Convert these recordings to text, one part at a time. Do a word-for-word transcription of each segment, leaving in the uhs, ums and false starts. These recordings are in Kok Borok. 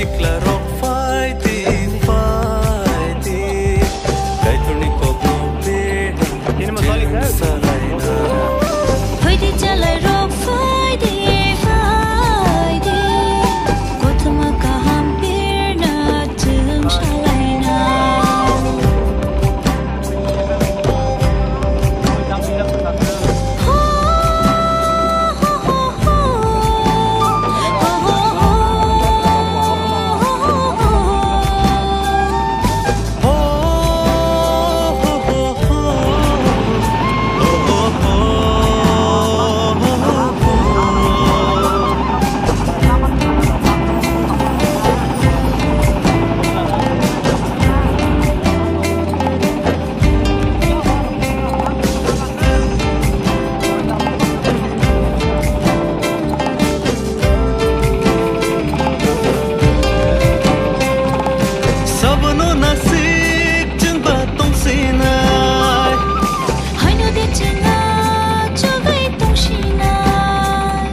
Siklarok phai di, phai di, Kaitorni kokno bini cheng salaina. Phai di chalairok, phai di, phai di, kothoma kaham birna chwng salaina. Sabono nasik chwngba tongsinai. Haino de chwng achugwi tongsinai.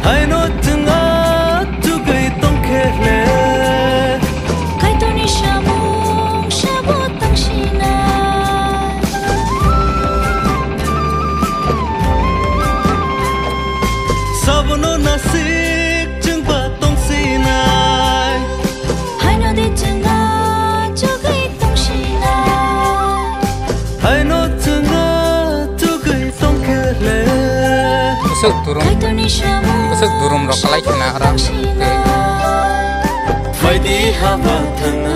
Haino chwng achugwi tongkhe le. Kaitorni samung sabo tongsinai. Sabono nasik chwngba tongsinai. Haino de chwng achugwi tongsinai. Haino chwng achugwi tongkhe le. Bwswk durum, Kaitorni samung bwswk durum rok kalai khna aro. Tongsinai. Phaidi haba thang